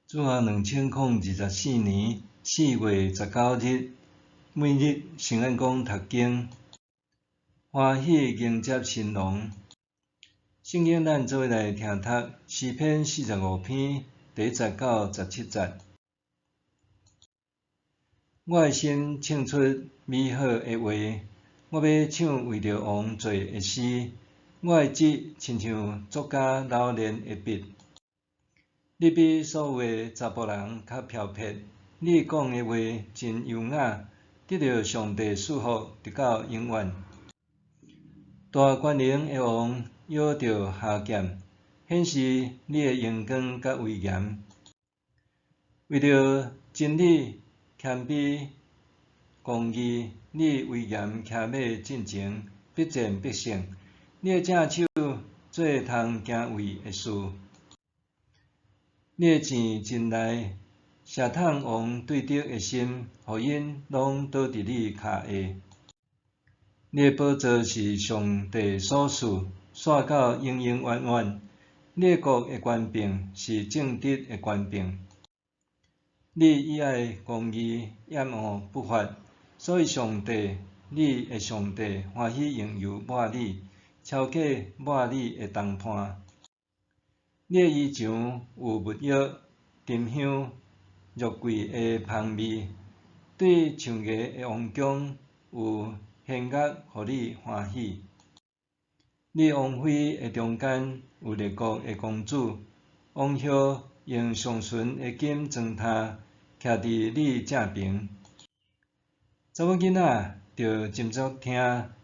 主後2024年4月19日，每日聖安講讀經，歡喜迎接新郎。聖經咱做伙來聽讀詩篇45篇第1節到17節。我的心唱出美好的話，我欲唱為著王做的詩。我的舌親像作家老練的筆。你比所有的查埔人較飄撇，你講的話真優雅，得著上帝賜福，直到永遠。大權能的王搖著頷劍，顯示你的榮光佮威嚴。為著真理、謙卑、公義，你威嚴騎馬進前，必戰必勝。你的正手做通敬畏的事。你的箭真利，射探王對敵的心，予𪜶攏倒佇你跤下。你的寶座是上帝所賜，紲到永永遠遠。你的國的權柄是正直的權柄。你喜愛公義，厭惡不法，所以上帝，你的上帝歡喜用油抹你，超過抹你的同伴。你的衣裳有沒藥、沉香、肉桂的芳味，對上崖的王宮有弦樂，予你歡喜。你王妃的中間有列國的公主，王后用上純的金妝屜，徛佇你正爿。查某囡仔著斟酌聽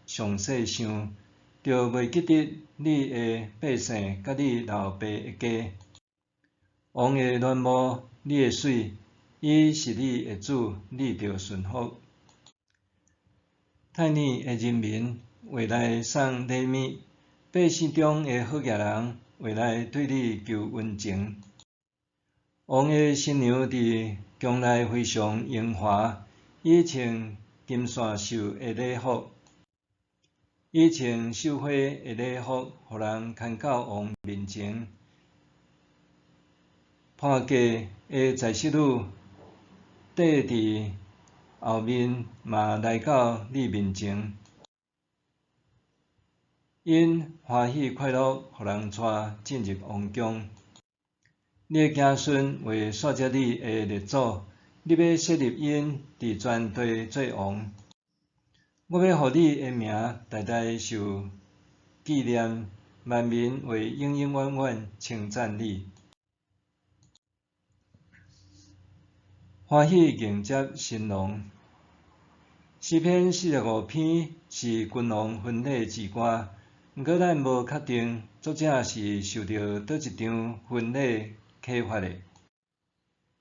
詳細想，著袂記得你的百姓佮你老爸的家。王會戀慕你的媠，伊是你的主，你著順服。泰爾的人民會來送禮物，百姓中的好額人會來對你求溫情。王的新娘佇宮內非常榮華，伊穿金線繡的禮服，伊穿繡花的禮服，予人牽到王面前。伴嫁的在室女綴佇後面嘛來到你面前，𪜶歡喜快樂，予人帶進入王宮。你的子孫會紲接你的列祖，你欲設立𪜶佇全地做王。我欲予你的名代代受紀念，萬民會永永遠遠稱讚你。歡喜迎接新郎。詩篇45篇是君王婚禮之歌，毋過咱無確定作者是受著佗一場婚禮啟發的。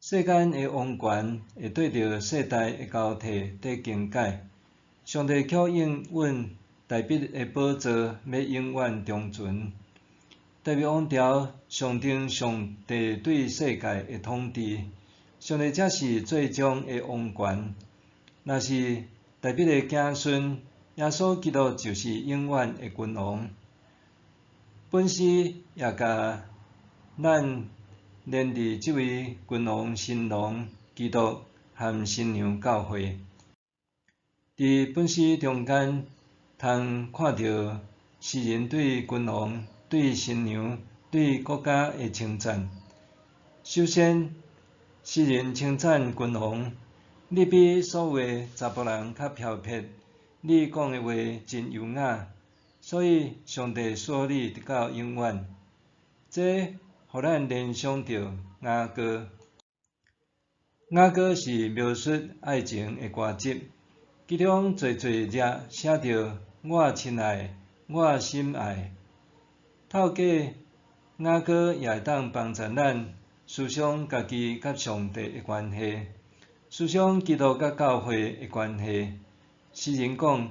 世間的王權會綴著世代的交替佇更改，上帝卻應允大衛的寶座欲永遠長存。大衛王朝象徵上帝對世界的統治，上帝才是最終的王權。若是大衛的子孫，耶穌基督就是永遠的君王。本詩也共咱連佇這位君王新郎基督和新娘教會。佇本詩中間，通看著詩人對君王、對新娘、對國家的稱讚。首先，詩人稱讚君王：你比所有的查埔人較飄撇，你講的話真優雅，所以上帝賜予你直到永遠。這予咱聯想著雅歌。雅歌是描述愛情的歌集，其中濟濟節寫著我親愛、我心愛。透過雅歌也會當幫助咱思想家己佮上帝的關係，思想基督佮教會的關係。詩人講：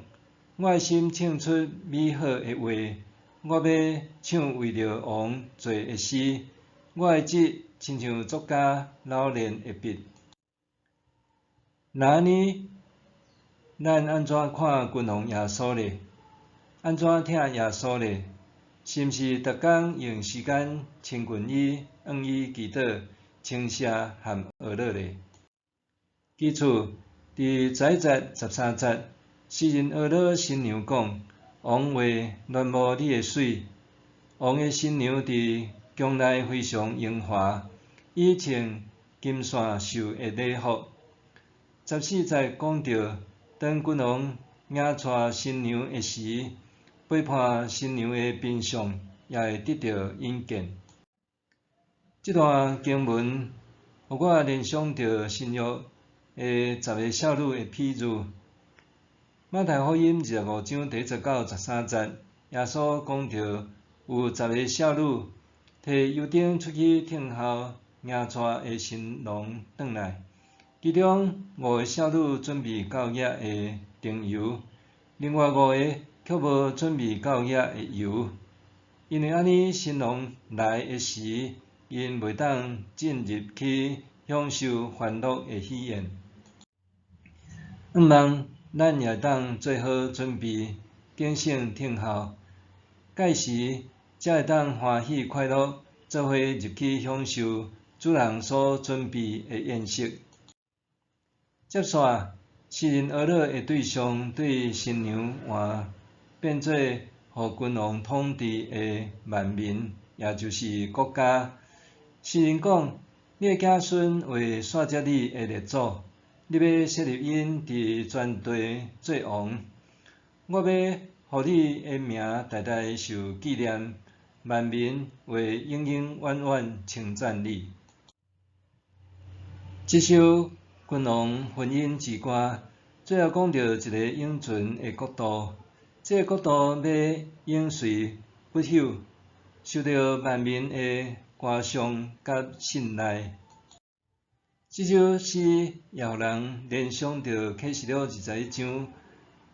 我的心唱出美好的話，我欲唱為著王做的詩。我的舌親像作家老練的筆。若按呢，咱按怎看君王耶穌呢？按怎疼耶穌呢？是毋是逐工用時間親近伊、向伊祈禱，稱謝和呵咾咧。其次，佇11節13節，詩人呵咾新娘講：王話戀慕你的媠，王的新娘佇宮內非常榮華，伊穿金線繡的禮服。14節講著，當君王迎娶新娘的時，陪伴新娘的賓相也會得著引薦。這段經文予我聯想著新約的十个少女的譬喻。馬太福音25章第1節到13節，耶穌講著有十个少女提油燈出去等候迎娶的新郎轉來。其中五个少女準備夠額的燈油，另外五个卻無準備夠額的油。因為按呢，新郎來的時，𪜶袂當進入去享受歡樂的喜宴。向望咱也會當做好準備，警醒等候，屆時才會當歡喜快樂，做伙入去享受主人所準備的宴席。接續，詩人呵咾的對象對新娘換變做予君王統治的萬民，也就是國家。詩人講：你的子孫會紲接你的列祖，你欲設立𪜶佇全地做王。我欲予你的名代代受紀念，萬民會永永遠遠稱讚你。這首君王婚姻之歌，最後講著一个永存的國度，這个國度欲永垂不朽，受著萬民的歌頌佮信賴。這首詩也予人聯想著啟示錄21章，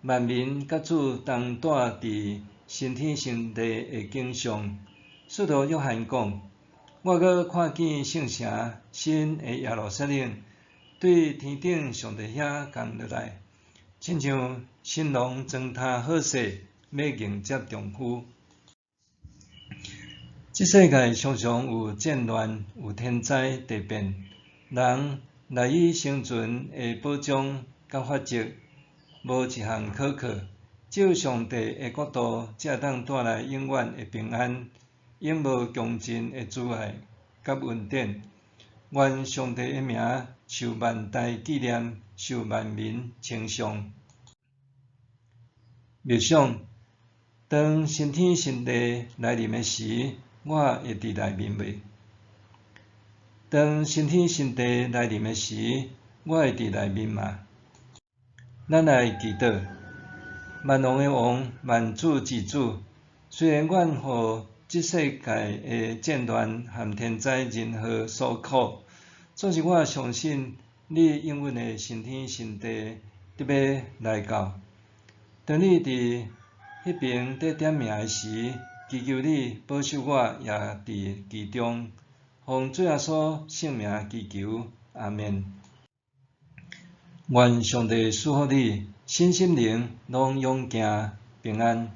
萬民佮主同住佇新天新地的景象。使徒約翰講：我閣看見聖城新的耶路撒冷，對天頂上帝遐降落來，親像新郎妝奅好勢，欲迎接丈夫。這世界常常有戰亂、有天災地變，人賴以生存的保障佮法則，無一項可靠。只有上帝的國度，才會當帶來永遠的平安，永無窮盡的慈愛佮恩典。願上帝的名受萬代紀念，受萬民稱頌。默想，當新天新地來臨的時，我會佇內面袂？當新天新地來臨的時，我會佇內面嗎？咱來祈禱，萬王的王，萬主之主，雖然阮予這世界的戰亂和天災人禍所苦，總是我相信你應允的新天新地得欲來到。當你佇彼爿佇點名的時，祈求你保守我也佇其中。奉主耶穌聖名祈求，阿們。願上帝賜福你，身心靈攏勇健平安。